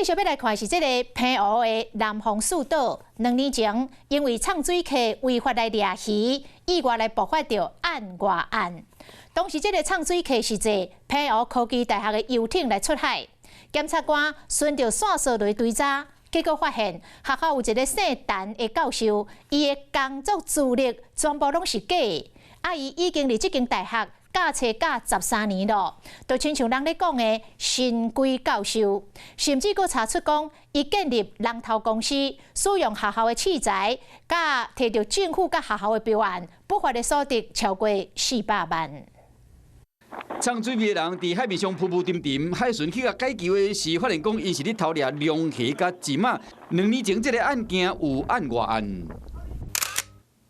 繼續欲來看是這个澎湖的南方四島，2年前因為藏水客違法來掠魚，意外來爆發著案外案。當時這个藏水客是坐澎湖科技大學的遊艇來出海，檢察官循著線索來追查，結果發現學校有一个姓陳的教授，伊的工作資歷全部攏是假的，啊，伊已經佇這間大學教冊教13年咯，就親像人咧講的神龜教授，甚至閣查出講，伊建立人頭公司，使用學校的器材，佮提著政府佮學校的標案，不法的所得超過400萬。藏水味的人佇海面上浮浮沉沉，海巡去共解救的時，發現講𪜶是咧偷掠龍蝦佮蟳仔。2年前，這个案件有案外案。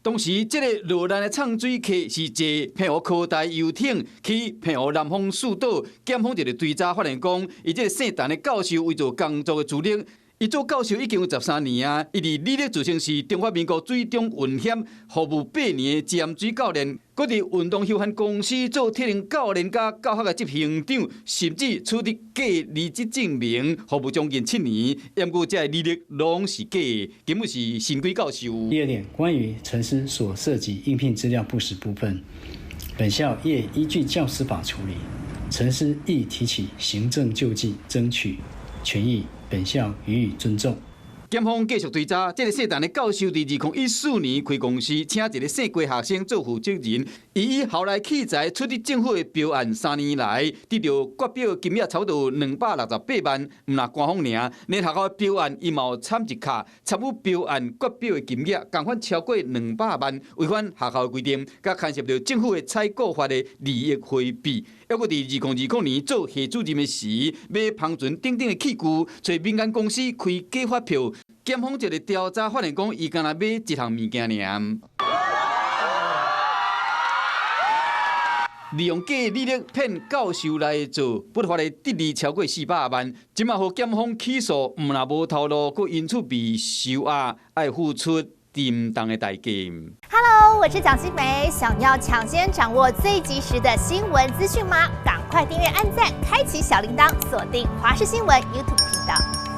當時，這个落難的藏水客是坐澎湖科大遊艇去澎湖南方四島，檢方一个追查發現講，伊這个姓陳的教授偽造工作的資歷，伊做教授已經有十三年啊！伊佇履歷自稱是中華民國水中運險服務8年的潛水教練，閣佇運動休閒公司做體能教練佮教學的執行長，甚至取得假離職證明，服務將近7年。毋過這个履歷攏是假的，根本是神龜教授。第二點，關於陳師所涉及應聘資料不實部分，本校業依據教師法處理，陳師亦提起行政救濟，爭取權益。本校予以尊重。檢方繼續追查，這个姓陳的教授佇2014年開公司，請一个姓郭學生做負責人，伊以校內器材取得政府的標案，3年來得著決標金額超過268萬，毋但官方爾，連學校的標案伊嘛有參一跤，參與標案決標的金額共款超過200萬，違反學校的規定，佮牽涉著政府的採購法的利益回避。猶閣佇2020年做系主任的時，買帆船等等的器具，揣民間公司開假發票。檢方一个調查發現，講伊干焦買一項物件爾，利用假履歷騙教授來做不法的得利超過400萬，這馬予檢方起訴，毋但無頭路，閣因此被收押，愛付出沉重的代價。 Hello，我是蔣新梅，想要搶先掌握最及時的新聞資訊嗎？趕快訂閱、按讚、開啟小鈴鐺，鎖定華視新聞 YouTube 頻道。